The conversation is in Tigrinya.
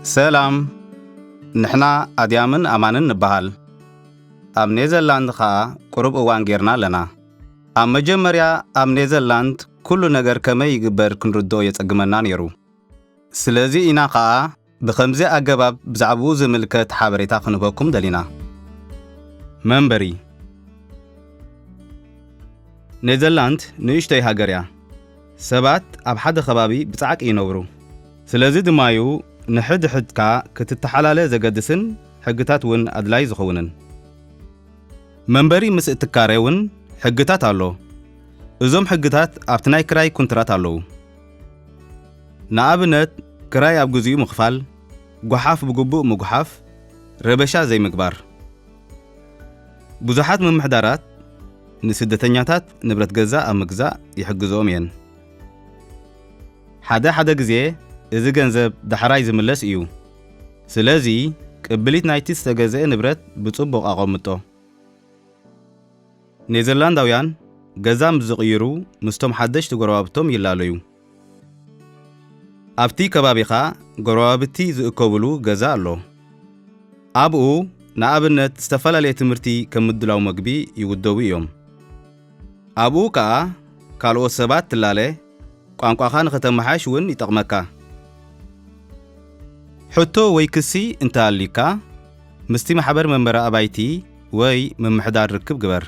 ሰላም፣ ንሕና ኣድያምን ኣማንን ንበሃል። ኣብ ኔዘርላንድ ኸኣ ቁሩብ እዋን ጌርና ኣለና። ኣብ መጀመርያ ኣብ ኔዘርላንድ ኩሉ ነገር ከመይ ይግበር ክንርድኦ የጸግመና ነይሩ። ስለዚ ኢና ኸኣ ብኸምዚ ኣገባብ ብዛዕባኡ ዝምልከት ሓበሬታ ክንህበኩም ደሊና። መንበሪ። ኔዘርላንድ ንእሽቶይ ሃገር እያ። ሰባት ኣብ ሓደ ከባቢ ብጻዕቂ ይነብሩ። ስለዚ ድማ'ዩ ንሕድሕድካ ክትተሓላለ ዘገድስን ሕግታት እውን ኣድላይ ዝኸውንን። መንበሪ ምስ እትካረ እውን ሕግታት ኣሎ። እዞም ሕግታት ኣብቲ ናይ ክራይ ኩንትራት ኣለዉ። ንኣብነት፣ ክራይ ኣብ ግዚኡ ምኽፋል፣ ጓሓፍ ብግቡእ ምጉሓፍ፣ ረበሻ ዘይምግባር። ብዙሓት ምምሕዳራት ንስደተኛታት ንብረት ገዛ ኣብ ምግዛእ ይሕግዝኦም እየን። ሓደ ሓደ ግዜ እዚ ገንዘብ ዳሕራይ ዝምለስ እዩ። ስለዚ ቅብሊት ናይቲ ዝተገዝአ ንብረት ብጽቡቕ ኣቐምጦ። ኔዘርላንዳውያን ገዛ ምስ ዝቕይሩ ምስቶም ሓደሽቲ ጎረባብቶም ይላለዩ። ኣብቲ ከባቢኻ ጎረባብቲ ዝእከብሉ ገዛ ኣሎ። ኣብኡ ንኣብነት ዝተፈላለየ ትምህርቲ ከም ምድላው መግቢ ይውደቡ እዮም። ኣብኡ ከኣ ካልኦት ሰባት ትላለ፣ ቋንቋኻ ንኸተመሓሽ እውን ይጠቕመካ። ሕቶ ወይ ክሲ እንተሃልዩካ ምስቲ ማሕበር መንበሪ ኣባይቲ ወይ ምምሕዳር ርክብ ግበር።